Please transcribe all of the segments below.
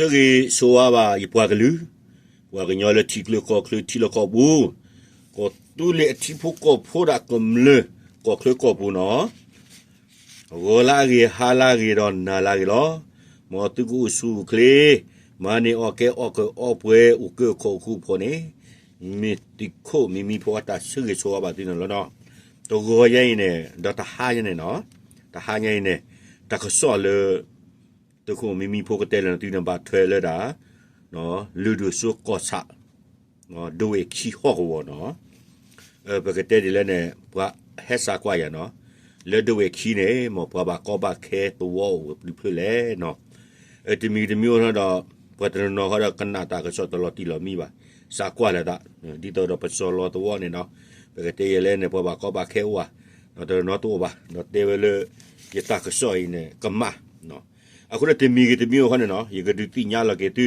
ဆၢဂ့ၤဆိဝါဘၣ်ယပှၤကလုာ်, ပှၤကညီလၢထံချၢကီၢ်ချၢထံလီၢ်ကီၢ်ပူၤ, ကီၢ်သူလ့ၤအထံဖိကီၢ်ဖိဒၣ်ကမျၢၢ် ကီၢ်ချၢကီၢ်ပူၤနီၤ, ဂီၤလၢအဂ့ၤ ဟါလၢအဂ့ၤဒီးနၤလၢအဂ့ၤလီၤ. မ်သုကအိၣ်ဆူၣ်အိၣ်ချ့, မၤန့ၢ်အီၣ်ကဲအီၣ်ကၢအီၣ်ပှဲၤ အိၣ်ကၢခိၣ်ဃူဖိးန့ၣ်, မ့ၢ်သုးခိၣ်မံမံဖိအတၢ်ဆၢဂ့ၤဆိဝါဘၣ်သုန့ၣ်လီၤနီၤ. တဂီၤညါအံၤန့ၣ် ဒီးတဟါညါန့ၣ်နီၤ, တဟါညါအံၤန့ၣ် တၢ်ကစီၣ်လၢ သုးခိၣ်မံမံဖိကတဲလၢသုန့ၣ် ဘၣ်ထွဲလၢဒၣ် လုၢ်ဒိၣ်စိကီၢ်ဆၣ် ဒဝဲၢ်ခံဟီၣ်ကဝီၤနီၤ, ပကတဲဒ်လဲၣ်န့ၣ် ပှၤဟဲစးကွၢ်ယၤနီၤ, လၢဒဝဲၢ်ခံန့ၣ် မ်ပှၤဘၣ်ကီဘၣ်ခဲသဝီအိၣ်ဝဲပျုၤဖျၢၣ်လဲၣ်နီၤ, တမံၤတမံၤအိၣ်ထီၣ်ဒီး ပှၤတနီၤနီၤဃီဒီးကနၣ်တၢ်ကစီၣ်တလီၤတံၢ်လီၤမံဘၣ်, စးကွၢ်လၢသး, ဒ်သိးဒီးပစီၤလီၤသဝီန့ၣ်နီၤ, ပကတဲယဲလဲၣ်န့ၣ် ပှၤဘၣ်ကီဘၣ်ခဲအိၣ်ဧါ, ဒီးတနီၤတအိၣ်ဘၣ်, ဒီးတဲဝဲလၢ ယတၢ်ကစီၣ်အံၤန့ၣ် ကမၣ် အဃိန့ၣ် တမံၤဂ့ၤတမံၤအိၣ်ဃီန့ၣ်နီၤ ယကဒုးသ့ၣ်ညါလီၤက့ၤသု,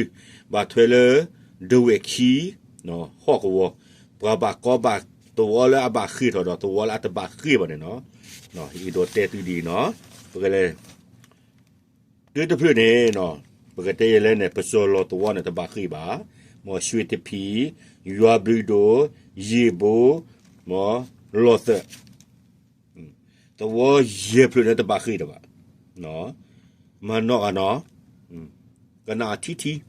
ဘၣ်ထွဲလၢ ဒဝဲၢ်ခံ ဟီၣ်ကဝီၤ, ပှၤဘၣ်ကီဘၣ်သဝီလၢအဘၣ်ဃ့ၢ်ထီၣ်ဒီးသဝီလၢအတဘၣ်ဃ့ၢ်ဘၣ်န့ၣ်နီၤ, ယအဲၣ်ဒိးတဲသုဒ်အံၤနီၤ, ပကလဲၤ တုၤတဖျၢၣ်န့ၣ်နီၤ, ပကတဲယဲလဲၣ်န့ၣ် ပစီၤလီၤသဝီန့ၣ်တဘၣ်ဃ့ၢ်ဘၣ်, မ်ရွှ့ၣ်တဖံး, ယွၤဘျုးဒိၣ်, ယ့ၣ်ဘိ, မ်လီၤသၢး သဝီယဲၢ်ဖျၢၣ်န့ၣ်တဘၣ်ဃ့ၢ်တဘၣ်, မၤနီၣ်ဂၤနီၤ, ကနၣ်အထံထံ,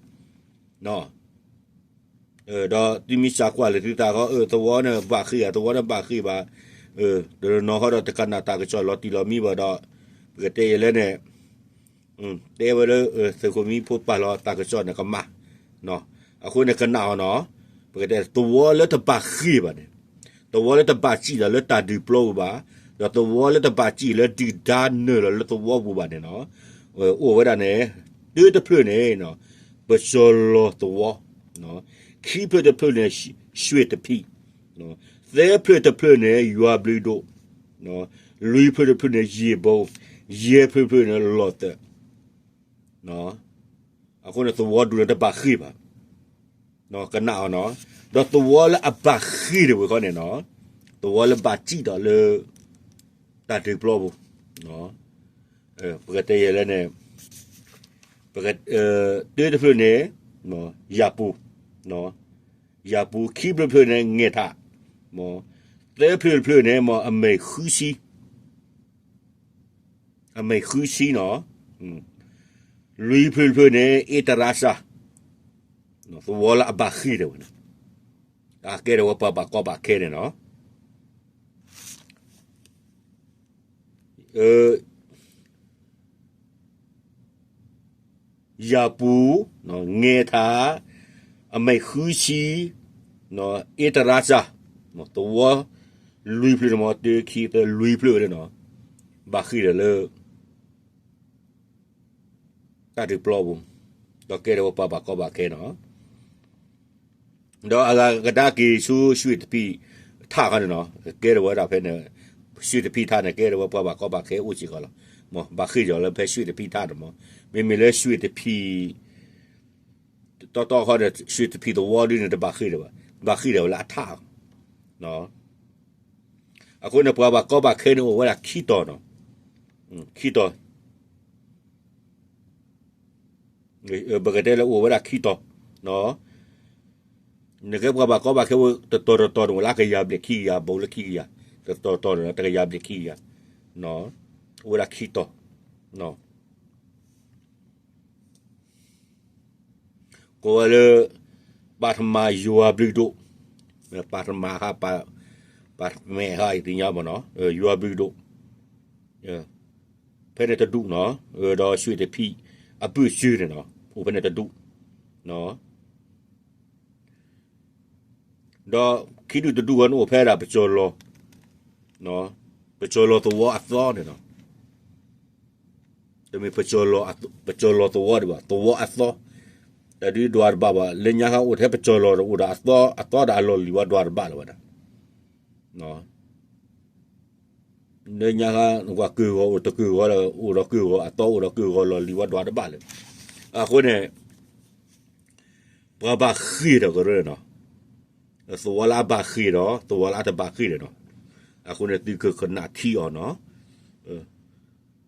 ဒီးသုမ့ၢ်စးကွၢ်လၢသုသးဃီ သဝီန့ၣ်ဘၣ်ဃ့ၢ်ဧါ သဝီန့ၣ်ဘၣ်ဃ့ၢ်ဘၣ်, တနီၤဃီဒီးတကနၣ်တၢ်ကစီၣ်လီၤတံၢ်လီၤမံဘၣ်ဒီး, ပကတဲယဲလဲၣ်န့ၣ် တဲဝဲလၢ သုးခိၣ်မံဖိပာ်လီၤတၢ်ကစီၣ်န့ၣ်ကမၣ်, အဃိန့ၣ်ကနၣ်အီၤနီၤ, ပကတဲသဝီလၢတဘၣ်ဃ့ၢ်ဘၣ်န့ၣ်, သဝီလၢတဘၣ်စံၣ်လီၤလၢတၢ်ဒုးပျီပူၤဘၣ်, ဒီးသဝီလၢတဘၣ်စံၣ်လၢဒုၣ်ဒါနုာ်လီၤလၢသဝီပူၤဘၣ်န့ၣ်နီၤ, အိၣ်ဝဲဒၣ်န့ၣ်, တုၤတဖျၢၣ်န့ၣ် ပစီၤလီၤသဝီ, ခံဖျၢၣ်တဖျၢၣ်န့ၣ် ရွှ့ၣ်တဖံး, သၢဖျၢၣ်တဖျၢၣ်န့ၣ် ယွၤဘျုးဒိၣ်, လွံၢ်ဖျၢၣ်တဖျၢၣ်န့ၣ် ယ့ၣ်ဘိ, ယဲၢ်ဖျၢၣ်တဖျၢၣ်န့ၣ် လီၤသၢး, အဃိန့ၣ်သဝီဒူၣ်န့ၣ်တဘၣ်ဃ့ၢ်ဘၣ်, ကနၣ်အီၤနီၤ, ဒီးသဝီလၢအဘၣ်ဃ့ၢ်တဝဲဃီန့ၣ်နီၤ, သဝီလၢဘၣ်စံၣ်ဒီးလၢ တၢ်ဒုးပျီပူၤ, ပကတဲယဲလဲၣ်န့ၣ်, တုၤတဖျၢၣ်န့ၣ်, ယၤပူၤ, ယၤပူၤ ခံဖျၢၣ်တဖျၢၣ်န့ၣ် ငဲၤထး, သၢဖျၢၣ်တဖျၢၣ်န့ၣ် မ်အမဲာ်ဃုဆံ အမဲာ်ဃုဆံနီၤ, လွံၢ်ဖျၢၣ်တဖျၢၣ်န့ၣ် အ့တရၣ်စၢ်, သဝီလၢအဘၣ်ဃ့ၢ်တဝဲန့ၣ်, အကဲထီၣ်ဝဲပှၤဘၣ်ကီဘၣ်ခဲန့ၣ်နီၤ. ယၤပူၤ, ငဲၤထး, အမဲာ်ဃုဆံ, အ့တရၣ်စၢ်, သဝီလွံၢ်ဖျၢၣ်န့ၣ် မ်တုၤခံသၢလွံၢ်ဖျၢၣ်ဝဲန့ၣ်နီၤ, ဘၣ်ဃ့ၢ်ဒီးလၢ တၢ်ဒုးပျီပူၤ, ဒီးကဲထီၣ်ဝဲပှၤဘၣ်ကီဘၣ်ခဲနီၤ. ဒီးအဂၤကဒါက့ၤဆူရွှ့ၣ်တဖံးထးခီန့ၣ်နီၤ, ကဲထီၣ်ဝဲဒၣ်ဖဲန့ၣ်, ရွှ့ၣ်တဖံးထးန့ၣ် ကဲထီၣ်ဝဲပှၤဘၣ်ကီဘၣ်ခဲအိၣ်စ့ၢ်ကီးလီၤ. မ်ဘၣ်ဃ့ၢ်ဒီးလၢဖဲရွှ့ၣ်တဖံးထးန့ၣ်မး, မ့မ့ၢ်လၢရွှ့ၣ်တဖံး တီတီခီန့ၣ် ရွှ့ၣ်တဖံးသဝီဒ်န့ၣ် တဘၣ်ဃ့ၢ်ဒီးဘၣ်, ဘၣ်ဃ့ၢ်ဒီးဝဲလၢအထး, အဃိန့ၣ် ပှၤဘၣ်ကီဘၣ်ခဲန့ၣ်အိၣ်ဝဲဒၣ်ခံတီၤနီၤ, ခံတီၤ, ပကတဲလၢအိၣ်ဝဲဒၣ်ခံတီၤ, နကဲပှၤဘၣ်ကီဘၣ်ခဲအိၣ်တတီၤတတီၤန့ၣ် အိၣ်လၢအကယၤဘျဲၣ်ခံကယၤ ဘူးလၢခံကယၤ, တတီၤတတီၤန့ၣ် တကယၤဘျဲၣ်ခံကယၤ, အိၣ်ဝဲဒၣ်ခံတီၤ ကိးဝဲလၢ ပၢ်ထမးယွၤဘျုးဒိၣ်, ပၢ်ထမးဟး, ပၢ်မဲာ်ဟး ယသ့ၣ်ညါမ့ၢ်နီၤ, ယွၤဘျုးဒိၣ်, ဖဲန့ၣ်တဒူၣ်နီၤ, ဒီးရွှ့ၣ်တဖံးအဘုၣ်စုန့ၣ်နီၤ, အိၣ်ဖဲန့ၣ်တဒူၣ်, ဒီးခံဒူၣ်တဒူၣ်ဝဲန့ၣ်အိၣ်ဖဲဒၣ်ပစီၤလီၤ, ပစီၤလီၤသဝီအသီန့ၣ်နီၤ, တမ့ၢ် ပစီၤလီၤသဝီဒံးဘၣ်, သဝီအသီ, တဒုးဒွးတဘၣ်ဘၣ်, လၢညါခါအိၣ်ထဲပစီၤလီၤဒီးအိၣ်ဒီးအသီ, အသီဒီးအလီၢ်လံၤဝဲဒွးတဘၣ်လၢၤဝဲဒၣ် လၢညါခါ ပှၤကၢၢ်ဂီၤအိၣ်တကၢၢ်ဂီၤဒီး အိၣ်ဒီးကၢၢ်ဂီၤအသီ အိၣ်ဒီးကၢၢ်ဂီၤလီၢ်လံၤဝဲဒွးတဘၣ်လၢၤ, အဃိန့ၣ် ပှၤဘၣ်ဃ့ၢ်ဒီးကရၢန့ၣ်နီၤ, သဝီလၢအဘၣ်ဃ့ၢ်ဒီး သဝီလၢအတဘၣ်ဃ့ၢ်ဒီးနီၤ, အဃိန့ၣ်သုကကနၣ်ထံအီၤနီၤ,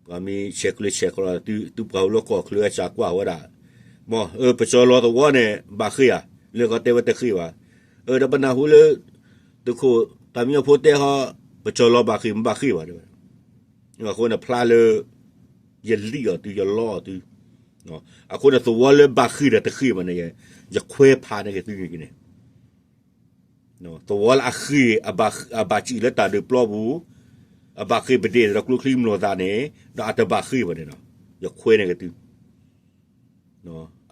ပှၤမ့ၢ်ဆဲးကျၢဆဲးကျိး သုပှၤအိၣ်လၢကီၢ်ချၢအစးကွၢ်ဝဲဒၣ်, မ့ၢ် ပကၠီၤလီၤသဝီန့ၣ် ဘၣ်ဃ့ၢ်ဧါ, လၢကီတဲဝဲတဃ့ၢ်ဘၣ်. ဒီးပနၢ်ဟူလၢ သုးခိၣ်သးမံညီဖိတဲဟီ ပကၠီၤလီၤဘၣ်ဃ့ၢ် မ့ၢ်ဘၣ်ဃ့ၢ်ဘၣ်တဲဝဲ. အဃိန့ၣ်ဖျါလၢ ယလံၣ်အီၤသု ယလီအီၤသု. အဃိန့ၣ်သဝီလၢဘၣ်ဃ့ၢ်ဒီးတဃ့ၢ်ဘၣ်န့ၣ် ယခွဲးဖးန့ၢ်က့ၤသုန့ၣ် သဝီလၢအဃ့ၢ် အဘၣ်စံၣ်လၢတၢ်ဒုးပျီပူၤ, အဘၣ်ဃ့ၢ်ပဒ့ၣ်ဒီးကျိချံမျိာ်သၣ်န့ၣ် ဒီးအတဘၣ်ဃ့ၢ်ဘၣ်န့ၣ်လီၤ. ယခွဲးန့ၢ်က့ၤသု.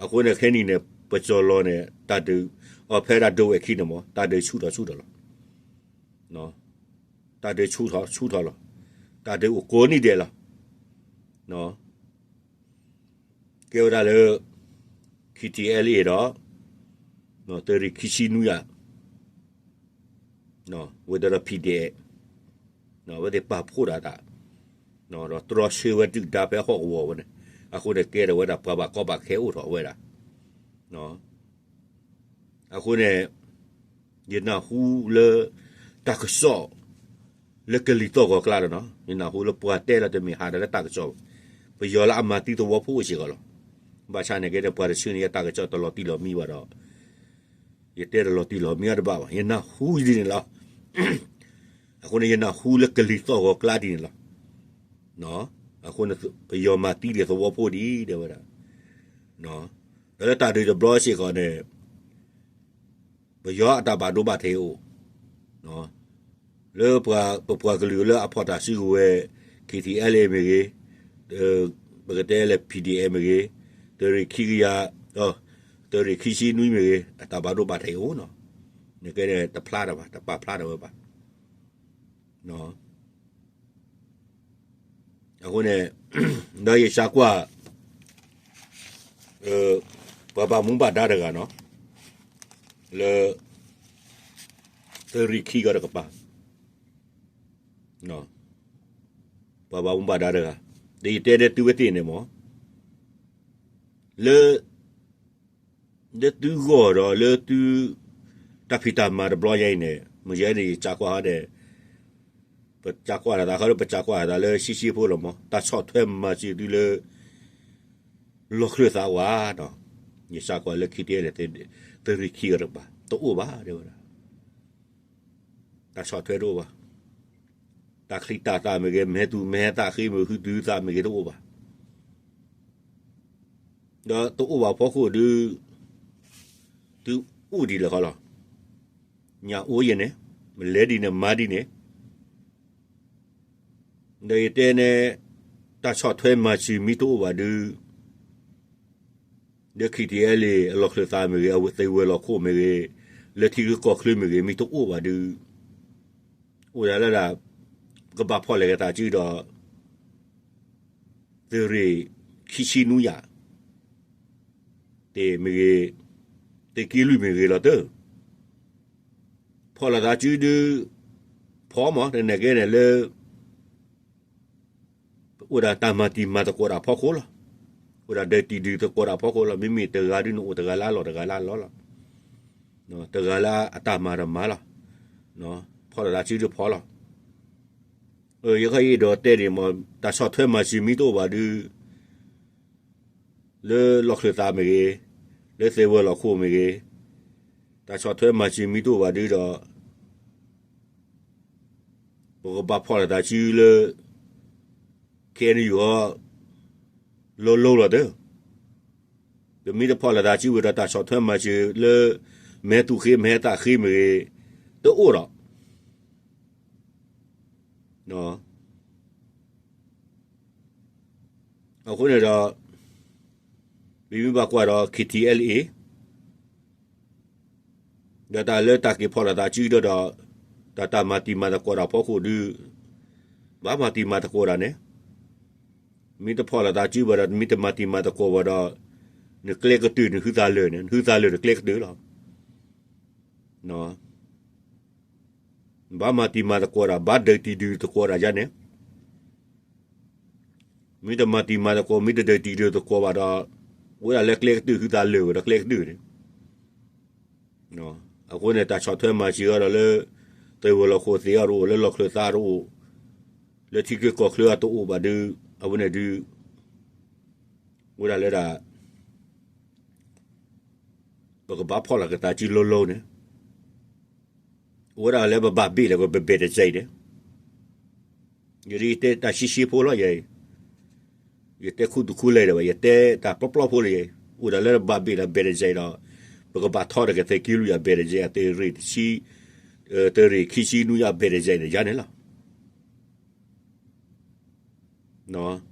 အဃိန့ၣ်ခဲနံၣ်န့ၣ် ပကၠီၤလီၤန့ၣ် တၢ်ဒုး အီၤဖဲဒၣ်ဒိဝဲၢ်ခံန့ၣ်မ့ၢ် တၢ်ဒုးဆူၣ်ထီၣ်ဆူၣ်ထီၣ်လီၤ. တၢ်ဒုးဆူၣ်ထီၣ်ဆူၣ်ထီၣ်လီၤ. တၢ်ဒုးအိၣ်ကိးနံၣ်ဒဲးလီၤ. ကဲဝဲဒၣ်လၢ KTLA ဒီး သုးရ့ၣ်ခံဆံနွံယၤ ဝဲဒၣ်ဒီး PDF အဝဲသ့ၣ်ပာ်ဖှိၣ်ဒၣ်တၢ် ဒီးတြီဆၢဝဲဒုၣ်ဒါဖဲဟီၣ်ကဝီၤဝဲန့ၣ်, အဃိန့ၣ်ကဲထီၣ်ဝဲဒၣ် ပှၤဘၣ်ကီဘၣ်ခဲအိၣ်ထီၣ်ဝဲဒၣ်. အဃိန့ၣ် ယနၢ်ဟူလၢ တၢ်ကစီၣ် လၢကလံၤသီၣ်ဂီၤကျါဒီးနီၤ, ယနၢ်ဟူလၢပှၤတဲလီၤတမ့ၢ်ဟးဒီးလၢတၢ်ကစီၣ်ဘၣ်, ပယီၤလၢအမၤသံသဝီဖိစ့ၢ်ကီးလီၤ. ဘၣ်ဆၣ်န့ၣ်ကဲဒီးပှၤတဆၢန့ၣ် ယတၢ်ကစီၣ်တလီၤတံၢ်လီၤမံဘၣ်ဒီး ယတဲတလီၤတံၢ်လီၤမံအီၤတဘၣ်ဘၣ်, ယနၢ်ဟူဒ်န့ၣ်လီၤ. အဃိန့ၣ် ယနၢ်ဟူလၢကလံၤသီၣ်ဂီၤကျါဒ်န့ၣ်လီၤ. အဃိန့ၣ် ပယီၤမၤသံဒံးသဝီဖိဒံး တဲဝဲဒၣ်. ဒီးလၢတၢ်ဒုးတဘျီစ့ၢ်ကီးန့ၣ် ပယီၤအတၢ်ဘၣ်ဒိဘၣ်ထံးအိၣ် လၢပပှၤကလုာ်လၢအဖီၣ်တၢ်စုကဝဲၤ KTLA မ့ၢ်ဂ့ၤ, ပကတဲလၢ PDF မ့ၢ်ဂ့ၤ, သုးရ့ၣ်ခံကယၤ, သုးရ့ၣ်ခံဆံနွံမ့ၢ်ဂ့ၤ, အတၢ်ဘၣ်ဒိဘၣ်ထံးအိၣ်နီၤ. နကဲန့ၣ်တဖျါတၢ်ဘၣ်, တပာ်ဖျါတၢ်ဝဲဘၣ်. အဃိန့ၣ် ဒီးယစးကွၢ် ပှၤဘၣ်မူဘၣ်ဒါတဂၤနီၤ, လၢ သုးရ့ၣ်ခံကီတကပၤ, ပှၤဘၣ်မူဘၣ်ဒါတဂၤ, ဒီးယတဲဒၣ်သုဝဲသ့ၣ်န့ၣ်မ့ၢ် လၢ လၢသုဂီၢ်ဒီးလၢသု တၢ်ဖံးတၢ်မၤတဘျီညါအံၤန့ၣ် မ့ၢ်ယဲန့ၣ် ယစးကွၢ်ဟီဒီး ပစးကွၢ်တၢ်သးခီဒီး ပစးကွၢ်တၢ်သးလၢဆံးဆံးဖိလီၤမး, တၢ်ဆီၣ်ထွဲမၤစၢၤသုလၢ လီၢ်ချၢၣ်သးဝါဒီး ယစးကွၢ်လၢခံတအဲၣ်လၢ သုးရ့ၣ်ခံကီတကပၤ တအိၣ်ဘၣ် တဲဝဲဒၣ်. တၢ်ဆီၣ်ထွဲတအိၣ်ဘၣ်. တၢ်ချံတၢ်သၣ်မ့ၢ်ဂ့ၤ, မဲာ်သူၣ်မဲာ်သၣ်ဃ့မ့ၢ် ဟုသူသးမ့ၢ်ဂ့ၤ တအိၣ်ဘၣ်. ဒီးတအိၣ်ဘၣ်ဖီခိၣ်ဒုး သုအိၣ်ဒံးလၢာ်ခီလီၤ. ညၣ်အိၣ်ယဲန့ၣ်, မ့ၢ်လဲၤဒ်န့ၣ် မၤဒ်န့ၣ်. ဒီးယတဲန့ၣ် တၢ်ဆီၣ်ထွဲမၤစၢၤမ့ၢ်တအိၣ်ဘၣ်ဒုး ဒီး KTLA အလီၢ်ချၢၣ်သးမ့ၢ်ဂ့ၤ, အဝဲသုးဝဲၤလီၢ်ခိၣ်မ့ၢ်ဂ့ၤ, လၢထံဂုၤကီၢ်ချၢမ့ၢ်ဂ့ၤ, မ့ၢ်တအိၣ်ဘၣ်ဒုး အိၣ်ဒၣ်လၢဒၣ် ပကဘၣ်ဖီၣ်လဲၣ်က့ၤသးစုဒီး သုးရ့ၣ်ခံဆံနွံယၤ သ့ၣ်မ့ၢ်ဂ့ၤ, သုးက့လွံၢ်မ့ၢ်ဂ့ၤလီၤတၢ်. ဖီၣ်လိာ်သးစုဒုး ဖီမး တနံၤကဲန့ၣ်လၢ အိၣ်ဒၣ်တၢ်မၤတံၤမၤသကိးတၢ်ဖီခိၣ်လီၤ. အိၣ်ဒၣ်ဒၢးတံၢ်ဒုးသကိးတၢ်ဖီခိၣ်လီၤ. မ့မ့ၢ်တဂၤဒုးန့ၣ်အိၣ်တဂၤလၢအလီၢ်တဂၤလၢအလီၢ်လီၤ. တဂၤလၢအတၢ်မၤတၢ်မၤလီၤ. ဖီၣ်လိာ်သးစုဒုးဖီလီၤ. ယခီအံၤဒီးတဲဒၣ်မး တၢ်ဆီၣ်ထွဲမၤစၢၤမ့ၢ်တအိၣ်ဘၣ်ဒုး လၢလီၢ်ချၢၣ်သးမ့ၢ်ဂ့ၤ, လၢသုးဝဲၤလီၢ်ခိၣ်မ့ၢ်ဂ့ၤ, တၢ်ဆီၣ်ထွဲမၤစၢၤမ့ၢ်တအိၣ်ဘၣ်ဒုးဒီး ပကဘၣ်ဖီၣ်လိာ်သးစုလၢ ခဲအံၤန့ၣ်ယိၤ လီၤလိၤလီၤတၢ်. ပမ့ၢ်တဖီၣ်လိာ်သးစုဝဲဒီး တၢ်ဆီၣ်ထွဲမၤစၢၤလၢ မဲာ်သူၣ်ဃ့မဲာ်သၣ်ဃ့မ့ၢ်ဂ့ၤ တအိၣ်ဒီး အဃိန့ၣ်ဒီး ပမ့ၢ်ဘၣ်ကွၢ်ဒီး KTLA ဒီးတၢ်လၢတၢ်က့ၤဖီၣ်လိာ်သးစုဒီး တၢ်တၢ်မၤတံၤမၤသကိးတၢ်ဖီခိၣ်ဒုး ဘၣ်မၤတံၤမၤသကိးတၢ်န့ၣ် မ့ၢ်တဖီၣ်လိာ်သးစုဘၣ်ဒီး မ့ၢ်တမၤတံၤမၤသကိးဘၣ်ဒီး နကျဲကတၢၢ်နဟုသးလၢာ်န့ၣ် နဟုသးလၢာ်တကျဲကတၢၢ်လီၤ. ဘၣ်မၤတံၤမၤသကိးတၢ် ဘၣ်ဒၢးတံၢ်ဒုးသကိးတၢ်ယါန့ၣ် မ့ၢ်တမၤတံၤမၤသကိး မ့ၢ်တဒၢးတံၢ်ဒုးသကိးဘၣ်ဒီး အိၣ်ဒၣ်လၢကျဲကတၢၢ် ဟုသးလၢာ်ဝဲဒီးကျဲကတၢၢ်န့ၣ် အဃိန့ၣ် တၢ်ဆီၣ်ထွဲမၤစၢၤအီၤဒီးလၢ သုးဝဲၤလီၢ်ခိၣ်သ့ၣ်အီၤတအိၣ် လၢလီၢ်ချၢၣ်သးတအိၣ် လၢထံဂုၤကီၢ်ချၢအတအိၣ်ဘၣ်ဒုး အဝဲန့ၣ်ဒုး အိၣ်ဒၣ်လၢဒၣ် ပကဘၣ်ဖီၣ်လီၤက့ၤသးစုလိၤလိၤန့ၣ်, အိၣ်ဝဲဒၣ်လၢပဘၣ်ဘ့ၣ်လၢပဘဲၣ်တစဲးန့ၣ်, ယဒ်ယတဲတၢ်ရှဲရှဲဖိလီၤယဲ, ယတဲခူသူၣ်ခူလဲၢ်ဒံးဘၣ်, ယတဲတၢ်ပျီပျီဖိလီၤယဲ, အိၣ်ဒၣ်လၢပဘၣ်ဘ့ၣ်လၢဘဲၣ်တစဲးဒီး, ပကဘၣ်ထီၣ်ဒီးကသဲးက့လွံၢ်အဘဲၣ်တစဲး အတရ့ၣ်တဆံ, တရ့ၣ်ခံဆံနွံအဘဲၣ်တစဲးန့ၣ် ယၤန့ၣ်လီၤ.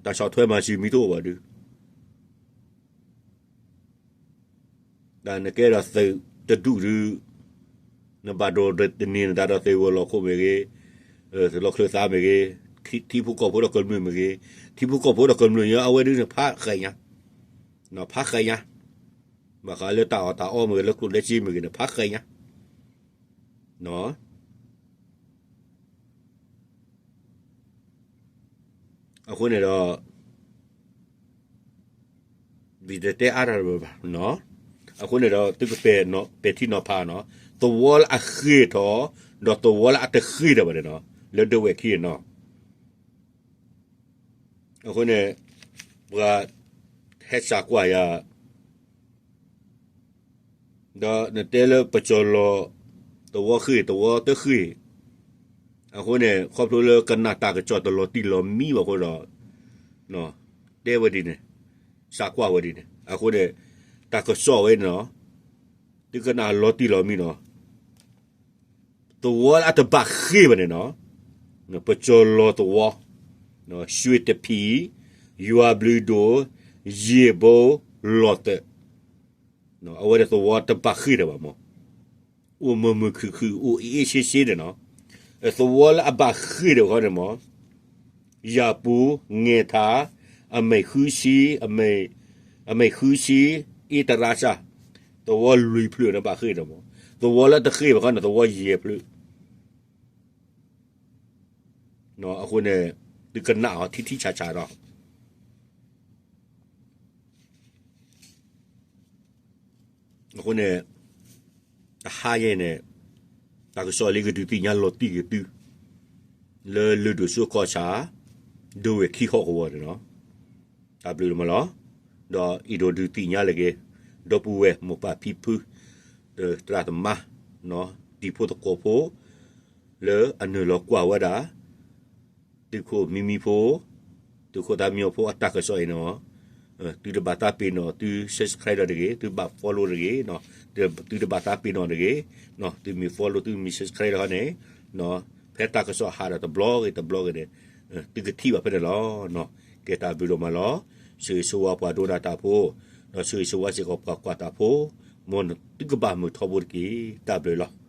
တၢ်ဆီၣ်ထွဲမၤစၢၤမ့ၢ်တအိၣ်ဘၣ်ဒီး တၢ်နကဲဒီးသုးတဒူၣ်ဒုး, နဘၣ်ဒိးတန့ၢ်နသးဒီးသုးဝဲၤလီၢ်ခိၣ်မ့ၢ်ဂ့ၤ, သုးလီၢ်ချၢသးမ့ၢ်ဂ့ၤ, ထံဖိကီၢ်ဖိဒီးကမျၢၢ်မ့ၢ်ဂ့ၤ, ထံဖိကီၢ်ဖိဒီးကမျၢၢ်ညါ အဝဲဒုးန့ၣ်ဖးဃဲးညါ, ဖးဃဲးညါ, ဘၣ်ဃးလၢတၢ်အီၣ်တၢ်အီမ့ၢ်ဂ့ၤ လၢကျိၣ်လၢစ့မ့ၢ်ဂ့ၤန့ၣ် ဖးဃဲးညါ အဃိန့ၣ်ဒီး ယတတဲအါတၢ်တဘၣ်ဘၣ်, အဃိန့ၣ်ဒီး သုကပဲာ်ထံနီၤဖးနီၤ, သဝီလၢအဃ့ၢ်ထီၣ်, ဒီးသဝီလၢအတဃ့ၢ်ထီၣ်ဘၣ်န့ၣ်နီၤ, လၢဒဝဲၢ်ခံနီၤ, အဃိန့ၣ် ပှၤဟဲစးကွၢ်ယၤ ဒီးနတဲလၢပကၠီၤလီၤ သဝီဃ့ၢ် သဝီတဃ့ၢ်, အဃိန့ၣ် ခီဖျိလၢကနၣ်တၢ်ကစီၣ်တလီၤတံၢ်လီၤမံဘၣ်အဃိဒီး တဲဝဲဒ်န့ၣ်, စးကွၢ်ဝဲဒ်န့ၣ်, အဃိန့ၣ် တၢ်ကစီၣ်ဝဲန့ၣ်နီၤ, သုကနၣ်လီၤတံၢ်လီၤမံနီၤ, သဝီလၢအတဘၣ်ဃ့ၢ်ဘၣ်န့ၣ်နီၤ, ပကၠီၤလီၤသဝီ, ရွှေတဖီ, ယွၤဘျုးဒိၣ်, ယံာ်ဘိ, လီၤသး, အဝဲန့ၣ်သဝီတဘၣ်ဃ့ၢ်ဒီးဘၣ်မး, အိၣ်မုာ်မုာ်ခုၣ်ခုၣ် အိၣ်အ့ၣ်အ့ၣ်ဆ့ဆ့န့ၣ်နီၤ, သဝီလၢအဘၣ်ဃ့ၢ်ဒီးခီန့ၣ်မး ယၤပူၤ, ငဲၤထါ, အမဲာ်ဃုဆံ, အမဲာ်ဃုဆံ, အ့တရါစၢ်, သဝီလွံၢ်ဖျၢၣ်န့ၣ်ဘၣ်ဃ့ၢ်ဒီးမး, သဝီလၢတဃ့ၢ်ဘၣ်ခီန့ၣ် သဝီယဲၢ်ဖျၢၣ်, အဃိန့ၣ် သုကနၣ်အီၤထံထံဆးဆးဒီး အဃိန့ၣ် တဟါယဲန့ၣ် တၢ်ကစီၣ်လၢကဒုးသ့ၣ်ညါလီၤတံၢ်က့ၤသု လၢလၢၢ်ဒိၣ်စိခီၣ်ဆၣ် ဒဝဲၢ်ခံဟီၣ်ကဝီၤန့ၣ်လီၤ. တၢ်ဘျုးလီၤမးလီၤ. ဒီးအံၤဒိးဒုးသ့ၣ်ညါလၢက့ၤ ဒီပုၢ်ဝဲၢ် မိၢ်ပၢ်ဖံဖု သရၣ်သမါ တံၤဖိသကိးဖိ လၢအနုာ်လီၤကွၢ်ဝဲဒၣ် သုးခိၣ်မံမံဖိ သုးခိၣ်သးမံအီၤဖိအတၢ်ကစီၣ်အံၤန့ၣ် သုတဘၣ်သးပ့ၤနီၣ် သု subscribe ဒီးတဂ့ၤ, သုဘၣ် follow တဂ့ၤ, သုတဘၣ်သးပ့ၤနီၣ်တဂ့ၤ, သုမ့ၢ် follow သုမ့ၢ် subscribe ဒီးန့ၣ် ဖဲတၢ်ကစီၣ်ဟးဒီးတဘျီဂ့ၤတဘျီဂ့ၤန့ၣ် သုကထံၣ်ဘၣ်ဖဲန့ၣ်လီၤ. ကဲတၢ်ဘျုးဒိၣ်မးလီၤ. ဆၢဂ့ၤဆၢဝါပှၤဒိကနၣ်တၢ်ဖိ, ဒီးဆၢဂ့ၤဆၢဝါစ့ၢ်ကီးပှၤကွၢ်တၢ်ဖိ, မ်သုကဘၣ်မုာ်ထီဘိတက့ၢ်. တၢ်ဘျုးလီၤ.